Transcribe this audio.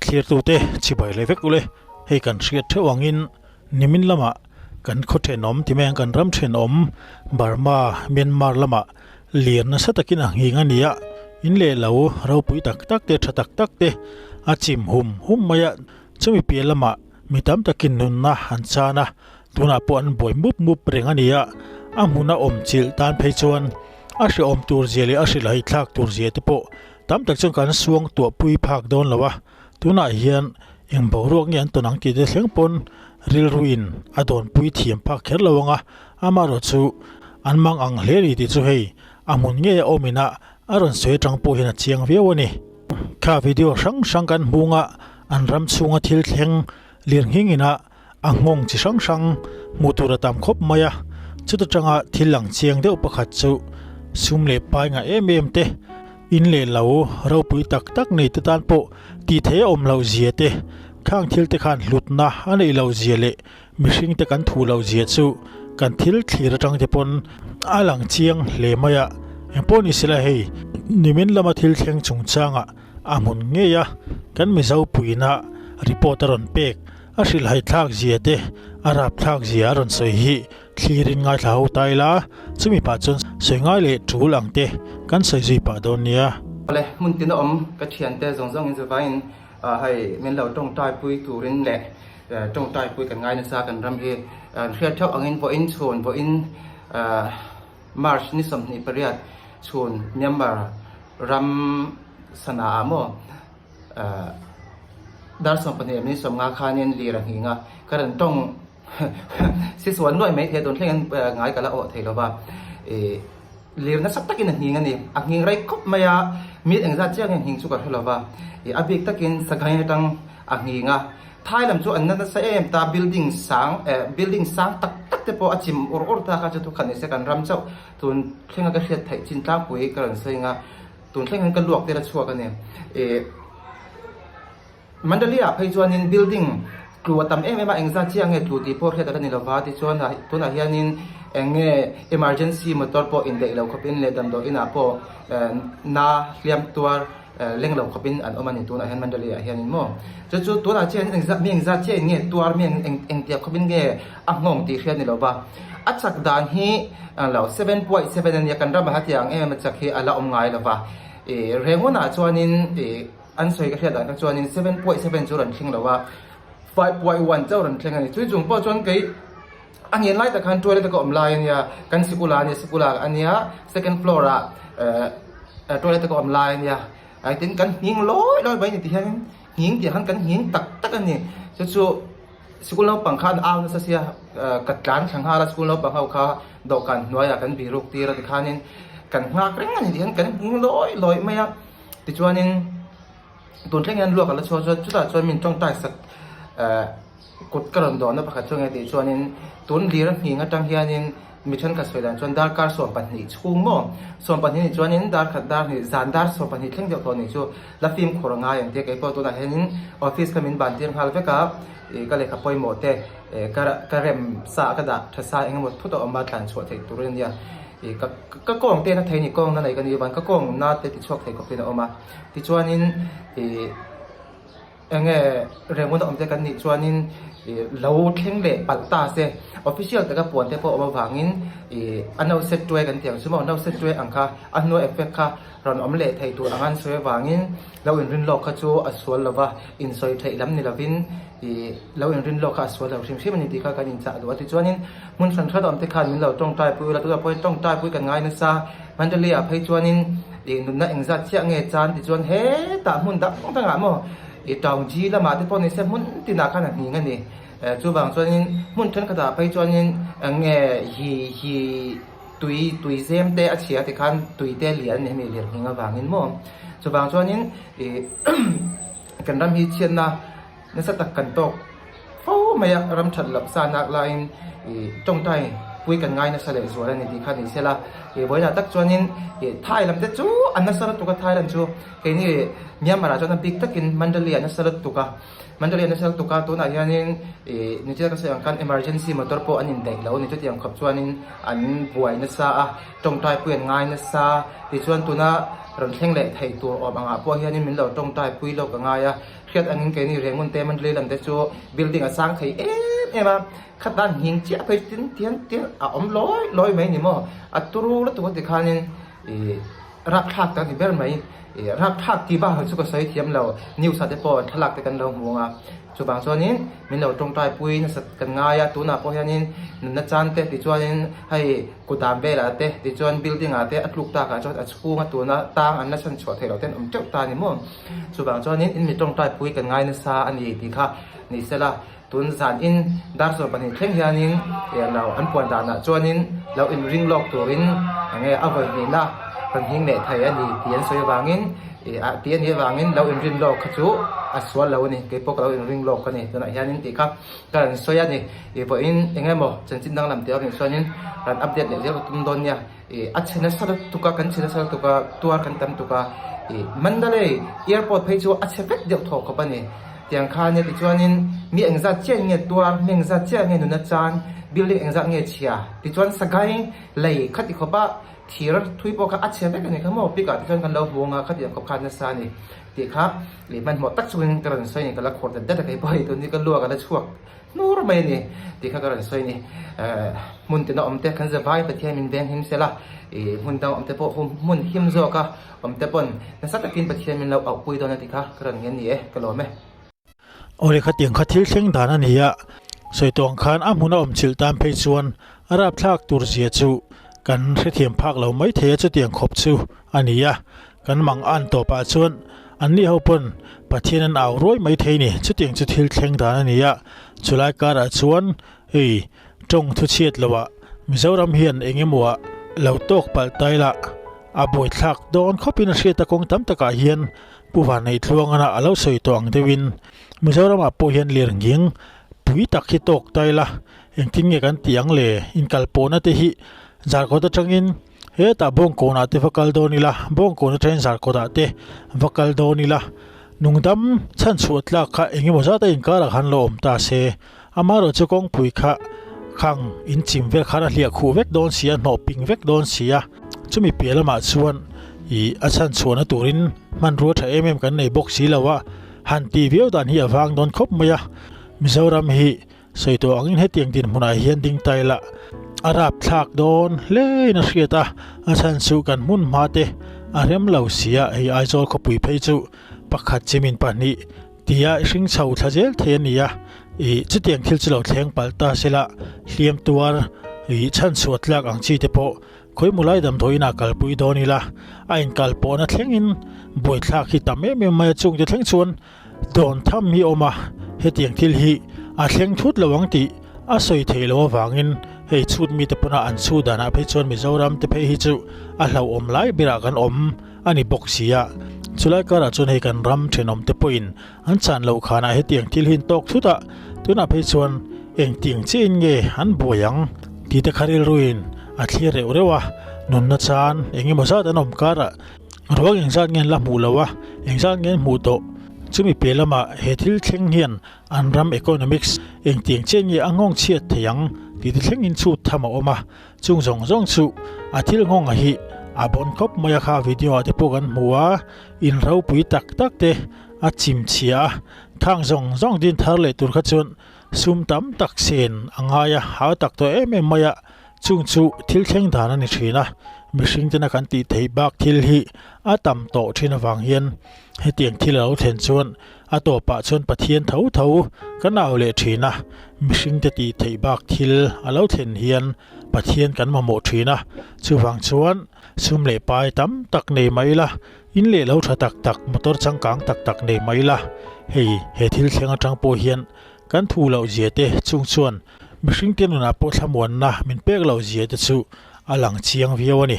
thlirtute chibai leh vek ule, hei kan hriat theuh angin nimin lamah kan khaw thenawm ti mai ang kan ram thenawm Burma, Myanmar lamah lir nasa takin a nghing a ni a, in leh lo ropui tak tak te tha tak tak te a chim hum hum mai a, chumi piah lamah mi tam takin nunna an chan a, tunah pawh an buai mup mup reng a ni a, a hmuna awm chilh tan phei chuan a hrehawm tur zia leh a hrilhhai thlak tur zia te pawh Tam tak chuan kan suang tuah pui phak dawn lo a, tunah hian eng boruak nge an tawn ang tih te thleng pawn rilruin a dawn pui thiam phak kher lo ang a, amaherawh chu an mang ang hle ni tih chu hei a hmun ngei a awm ina a rawn sawi atang pawh hian a chiang viau a ni. Kha video hrang hrang kan hmung a, an ram chhunga thil thleng lirnghing ina a nghawng chi hrang hrang hmuh tur a tam khawp mai a, chuta tanga thil lang chiang deuh pakhat chu sum leh pai ngah em em te, in leh lo ropui tak tak nei te tan pawh tih theih a awm loh zia te, khang thil te khan hlutna a neih loh zia leh mihring te kan thuh loh zia chu kan thil thlir atang te pawn a lang chiang hle mai a, engpawh ni sela hei nimin lama thil thleng chungchangah a hmun ngei a kan Mizo puina report a rawn pek. A hrilhhai thlak zia te, a rap thlak zia a rawn sawi hi thlirin ngaithla ho ta ila, chumi pah chuan sawi ngai leh tul ang te kan sawi zui pah dawn nia. Awle, hmun tin a awm ka thiante zawng zawngin chuvangin hei min lo tawngtai pui turin leh tawngtai pui kan ngai nasa kan ram hi hriat theuh angin vawiin chhun vawiin March ni 28 chhun Myanmar ram sana ah maw Dar 12 min 50 khanin lir a nghing a, ka rawn tawng si sual nuai mai thei a, tun thlengin ngai ka la awh thei lo va. Ih lir nasa takin a nghing a ni, a nghing rei khawp mai a, mit engzat chiah nge nghing chu ka hre lo va. Ih a bik takin Sagaing atang a nghing a, Thai lam chu an na nasa em ta, building sang eh building sang tak tak te pawh a chim ur ur ta kha chu thukhat ni se kan ram chauh tun thlenga ka hriat theih chin tlangpui ka rawn sawi ang a. Tun thleng hian ka luak tel a chhuak a ni. Ih Mandalay ah phei chuanin building tlu a tam em em a, engzat chiah nge tlu tih pawh hriat a la ni lova, tichuan tunah hianin eng nge emergency motor pawh indaih lo khawpin leh damdawi inah pawh na hliam tuar leng lo khawpin an awm a ni tunah hian Mandalay ah hianin maw. Chu chu tunah chiah hian engzat mi engzat chiah in nge tuar mi eng engtiang khawpin nge a nghawng tih hriat a ni lova. A chak dan hi lo 7.7 a nia kan ramah hetiang em em a chak hi a la awm ngai lova ih Rengon-ah chuanin ih an sawi ka hriat dan kha chuanin 7.7 chu rawn thleng lo a 5.1 chauh rawn thleng a ni. Chui chung pawh chuan kei a ngen lai tak khan toilet a ka awm lai a nia kan sikul ah a nia sikul ah a nia second floor ah eh toilet a ka awm lai a nia tin kan nghing lawi lawi mai a ni ti hianin nghing tih ah khan kan nghing tak tak a ni chu chu. Sikul naupang kha an au nasa sia, ka tlan thla nghal a, sikul naupang ho kha dawhkan hnuaiah kan biruk tir a tikhanin kan nghak reng a ni tih hian kan nghing lawi lawi mai a, tichuanin tun thleng hian luak a la chhuak chuan chutah chuan min tawngtai sak kut ka rawn dawhna pakhat chu enge tih chuanin tun lir a nghing atang hianin mi thenkhat sawi dan chuan darkar 12 chhung maw 12 nih chuanin dar khat dar hnih zan dar 12 thleng deuh tawh nih chu la fimkhur a ngai ang tia keipawh tunah hianin office kha min ban tir nghal vek a ih ka lehkha pawimawh te ih ka ka rem sa ka dah tha sa eng emaw thut a awm a tlan chhuah theih tur a nia ih ka ka kawng te na thei a ni kawng na nei ka ni avang ka kawng na te ti chhuak thei khawp in a awm a tichuanin ih. Enge Rengun a awm te kan nih chuanin ih lo thleng leh palh ta se official taka puan te pawh awm avangin ih a no set tuai kan tih ang chu maw no set tuai ang kha a hnuai effect kha rawn awm leh thei tur anga an sawi avangin lo inrin lawk kha chu a sual lo va insawi theih lam ni lovin ih lo inrin lawk kha a sual lo hrim hrim a ni tih kha kan inchah duh a tichuanin hmun hran hran awm te khan min lo tawngtai pui ula tunah pawh hian tawngtai pui kan ngai nasa Mandalay ah phei chuanin ih nunna engzat chiah nge chan tichuan hetah hmun dang dangah maw ih Taungji lamah te pawh ni se hmun tinah khan a hning a ni. Chuvang chuanin hmun thenkhatah phei chuanin eng nge hi hi tui tui zem te a chhia tikhan tui te lian a ni hemi lian hning avangin maw. Chuvang chuanin ih kan ram hi chhiatna nasa tak kan tawk fo mai a, ram that loh sa nak laiin ih tawngtai pui kan ngai nasa leh zual a ni tih kha ni sela ih vawilah tak chuanin ih Thai lam te chu a nasa lutuk a Thai lam chu keini Myanmar ah chuan a bik takin Mandalay a nasa lutuk a Mandalay a nasa lutuk a tunah hianin ih nichina ka sawi ang khan emergency motor pawh an indaih lo a ni chutiang khawp chuanin an buai nasa a tawngtai pui an ngai nasa tichuan tuna. rawn thleng leh thei tur awm angah pawh hianin min lo tawngtai pui lawk a ngai a, hriat angin keini Rengun te Mandalay lam te chu building a sang thei em em a, khatan nghing chiah phei tin tian tian a awm lawi lawi mai ni maw, a turu lutuk a ti khanin ih rapthlak tak a ni ber mai, ih rapthlak tih bak chu ka sawi thiam lo, news ah te pawh thlalak te kan lo hmu ang a. Chuvang chuanin min lo tawngtai pui nasat kan ngai a, tunah pawh hianin nunna chan te tichuanin hei kutdam velah te tichuan building ah te a tluk takah chuan a chhunga tuna tang an la chhan chhuah theih loh ten awm teuh ta a ni maw. Chuvang chuanin in mi tawngtai pui kan ngai nasa a ni tih kha ni sela, tun zan in dar 12 thleng hianin lo an puan danah chuanin lo inring lawk turin enge a vawi hnihna rawn hing leh thei a ni tih an sawi avangin Ih ah tih a nih avangin lo inrin lawk kha chu a sual lo a ni, keipawh ka lo inring lawk a ni tunah hianin tih kha ka rawn sawi a ni. Ih vawiin eng emaw chanchin danglam tih avangin chuanin rawn update leh zel ka tum dawn nia. Ih a chhe nasa lutuk a, kan chhe nasa lutuk a, tuar kan tam tuk a, ih Mandalay airport phei chu a chhe vek deuh thaw khawp a ni. Tiang kha ania tichuanin mi engzat chiah nge tuar, mi engzat chiah nge nuna chan, building engzat nge chhia tichuan Sagaing lei khati khawp a Thir thui pawh kha a chhe vek a ni kha maw pic ah te chuan kan lo hmu anga khatiang khawp khan nasa a ni tih kha leh hmanhmawh tak chungin ka rawn sawi a ni ka la khur dat dat a kei pawh hei tun hi ka luak a la chhuak hnur mai a ni tih kha ka rawn sawi a ni eh hmun tina awm te kan zavai Pathian min veng him sela ih hmun dang awm te pawh hmun him zawk a awm te pawn nasa takin Pathian min lo auh pui dawn a tih kha ka rawn ngen ni e ka lawm e. Awle khatiang kha thil thleng dan a ni a, sawi tawh ang khan a hmun a awm chilh tan phei chuan a rapthlak tur zia chu kan hrethiam phak lo mai thei a chutiang khawp chu a ni a, kan mang an tawpah chuan anni ho pawn Pathian an au ruai mai thei ni, chutiang chu thil thleng dan a ni a, chulai karah chuan hei tawng thu chhiat loah Mizoram hian eng emaw ah lo tawk palh ta ila a buaithlak dawn khawpin a hriat a kawng tam takah hian Pu Vanneitluangana a lo sawi tawh ang deuhin Mizoramah pawh hian lirnghing pui tak hi tawk ta ila, engtin nge kan tih ang le? Inkalpawhna te hi Zarkawt atangin hetah Bawngkawnah te va kal dawn ila, Bawngkawn atangin Zarkawtah te va kal dawn ila, nungdam chhanchhuah tlak kha eng emaw zat a inkarah khan lo awm ta se, amaherawhchu kawngpui kha khang inchim vel khan a hliah khuh vek dawn si a, hnawh ping vek dawn si a. Chumi piah lamah chuan ih a chhan chhuahna turin hmanrua tha em em kan nei bawk si lo a, han tih viau dan hi a vang dawn khawp mai a. Mizoram hi sawi tawh angin hetiang dinhmunah hian ding ta ila a rap thlak dawn hlein a hriat a, a chhan chu kan hmun hma te a rem lo si a, hei Aizawl khawpui phei chu pakhat chimin pahnih tia hring chho thla zel thei a ni a, ih chutiang thil chu lo thleng palh ta sela hliam tuar ih chhan chhuah tlak ang chi te pawh Khawimaw lai damdawi inah kalpui dawn ila, a inkal pawhna thlengin buaithlak hi tam em em mai a, chungte thleng chuan dawn tham hi a awm a, hetiang thil hi a thleng thut lo ang tih a sawi theih loh avangin hei chhut mite pawna an chhu danah phei chuan Mizoram te phei hi chu a hlauhawm lai berah kan awm a ni bawk si a. Chulai karah chuan hei kan ram thenawmte pawhin An chan loh khanah hetiang thil hi an tawk thut a, tunah phei chuan engtiang chiahin nge an buai ang tih te kha rilruin a thlir reuh reuh a, nunna chan eng emaw zat an awm karah ruang engzat nge an la hmuh lo a, engzat nge an hmuh tawh. Chumi piah lamah he thil thleng hian an ram economics engtiang chiahin nge a nghawng chhiat thei ang tih te thlengin chhut tham a awm a, chung zawng zawng chu a thil nghawnga hi a bawn khawp mai a kha video ah te pawh kan hmu a, in ropui tak tak te a chim chhia a, thang zawng zawng din thar leh tur kha chuan sum tam tak sen a ngai a, hau tak tawh em em mai a, chung chu thil thleng dan a ni thin a, mihring tena kan tih theih bak thil hi a tam tawh thin avang hian hetiang thil a lo thlen chuan a tawpah chuan Pathian tho tho kan au leh thin a, mihring te tih theih bak thil a lo thlen hian Pathian kan mamawh thin a, chuvang chuan sum leh pai tam tak nei mai ila. In leh lo tha tak tak, motor changkang tak tak nei mai ila, hei he thil thleng atang pawh hian kan thu loh zia te chung chuan mihring te nunah pawh thlamuanna min pek loh zia te chu a lang chiang viau a ni.